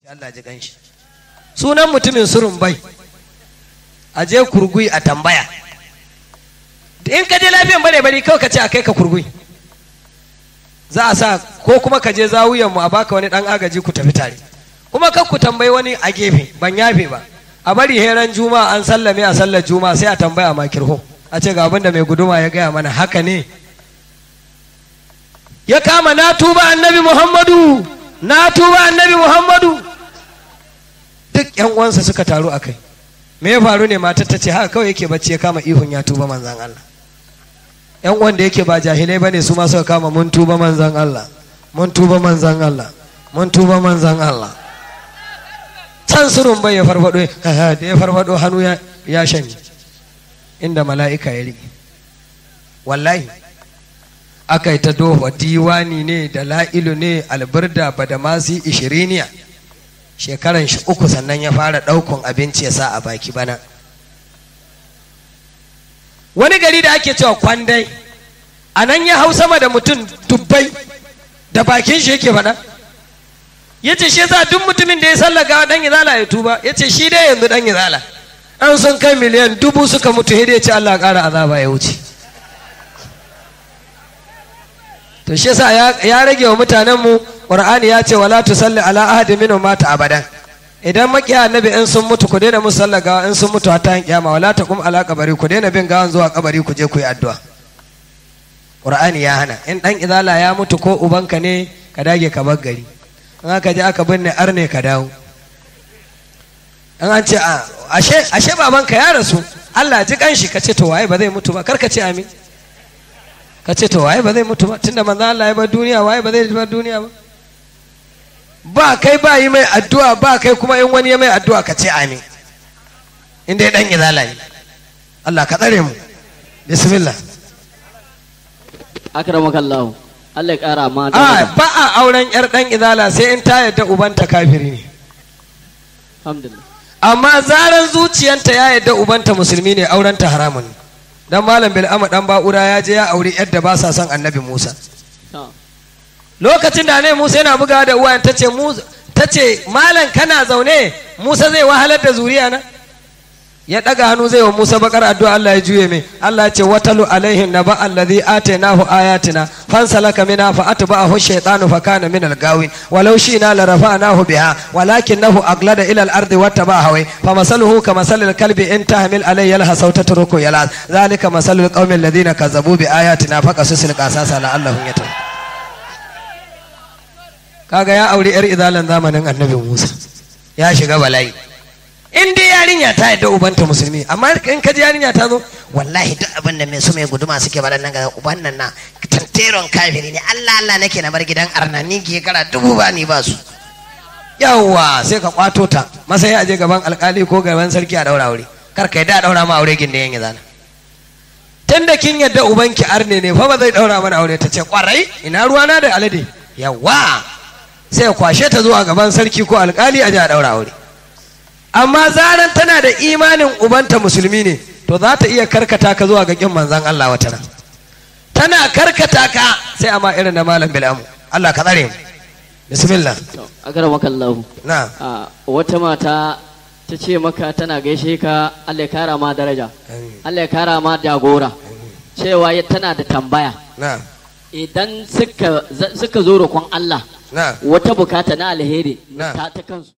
Allah ji ganshi. Sunan mutumin surun bai. A je Kurgui a tambaya. In ka je lafiyan bare bari kawai ka ce a kai ka Kurgui. Za a sa ko kuma ka je zawuyan mu a baka wani dan agaji ku tafi tare. Kuma kar ku tambayi wani a gefe, ban yafe ba. A bari heran juma'a an sallame a sallar juma'a sai a tambaya makirho. A ce ga abin da mai guduma ya gaya mana haka ne. Ya kama na tuba annabi Muhammadu, na tuba annabi Muhammadu. Duk yan uwansa suka taru a kai. Me ya faru ne matar ta ce haka kawai yake bacci ya kama ihun ya tuba manzan Allah. Yan uwan da yake ba jahilai bane su ma suka kama mun tuba manzan Allah, mun tuba manzan Allah, mun tuba manzan Allah. Can surun bai ya farfado, da ya farfado hannu ya shanye inda mala'ika ya rike. Wallahi aka yi ta dofa diwani ne da la'ilu ne albirda badamasi ishiriniya. Shekaran shi 3 sannan ya fara ɗaukan abinci ya sa a baki bana. Wani gari da ake cewa Kwandai, a nan ya hau sama da mutum dubbai da bakin shi yake faɗa. Ya ce shi yasa duk mutumin da ya sallaka ɗan izala ya tuba. Ya ce shi dai yanzu ɗan izala an sun kai 1,000,000 suka mutu, sai dai ya ce Allah ƙara azaba ya wuce. To shi yasa ya rage wa mutanenmu. Qur'ani ya ce wala tusalli ala ahadin minhum mata abadan. Idan makiya annabi in sun mutu ku daina musu sallar gawa in sun mutu hatta kiyama. Wala taqum ala qabri, ku daina bin gawan zuwa kabari ku je ku yi addu'a. Qur'ani ya hana. In dan izala ya mutu ko ubanka ne ka dage ka bar gari. In aka je aka binne arne ka dawo. In an ce ashe babanka ya rasu, Allah ji kanshi, ka ce to waye ba zai mutu ba, kar ka ce amin. Ka ce to waye ba zai mutu ba, tunda manzo Allah ya bar duniya waye ba zai bar duniya ba. Ba kai ba yi mai addu'a, ba kai kuma in wani ya mai addu'a ka ce amin. In dai dan izala ne. Allah ka tsare mu. Bismillah. Akramakallahu. Allah ya kara ma. A ba a auren yar dan izala sai in ta yadda ubanta kafiri ne. Alhamdulillah. Amma zaran zuciyanta ya yadda ubanta musulmi ne, aurenta haramun ne. Dan malam Bil'amu dan Ba'ura ya je ya auri yadda ba sa son Annabi Musa. Lokacin da Annabi Musa yana bugawa da uwayen tace tace malam kana zaune Musa zai wahalar da zuriya na. Ya daga hannu zai wa Musa bakar addu'a, Allah ya juye mai. Allah ya ce watalu alaihim naba allazi atainahu ayatina fansalaka minha fa atba'ahu shaytanu fa kana min al-gawin walau shi'na la rafa'nahu biha walakinahu aqlada ila al-ardi wattaba'a hawa fa masaluhu kamasalil kalbi in tahmil alayhi yalhas aw tatruku yalhas zalika masalul qaumil ladina kazzabu bi ayatina faqasusil qasasa la'allahum yattaqun. Kaga ya auri yar izalan zamanin Annabi Musa ya shiga bala'i. In dai yarinya ta yadda ubanta musulmi, amma in ka ji yarinya ta zo wallahi duk abin da mai su mai guduma suke baran nan ga uban nan na tanteron kafiri ne, Allah Allah nake na bar gidan arna ni ke kara 1000 ba ni ba su. Yawwa sai ka kwato ta masa ya aje gaban alkali ko gaban sarki a daura aure. Kar ka yadda a daura ma aure gindin yan zana. Tunda kin yadda ubanki arne ne fa ba zai daura mana aure. Ta ce kwarai ina ruwana da alade. Yawwa sai kwashe ta zuwa gaban sarki ko alkali a je a daura aure. Amma zaran tana da imanin ubanta musulmi ne, to za ta iya karkata ka zuwa ga kin manzan Allah wata ran. Tana karkata ka sai amma irin na malam Bil'amu. Allah ka tsare mu. Bismillah. Akramakallahu. Na'am. Wata mata ta ce maka tana gaishe ka, Allah ya kara ma daraja. Allah ya kara ma jagora. Cewa tana da tambaya. Na'am. Idan suka zo roƙon Allah. Na'am. Wata bukata na alheri Na'am. ta kansu.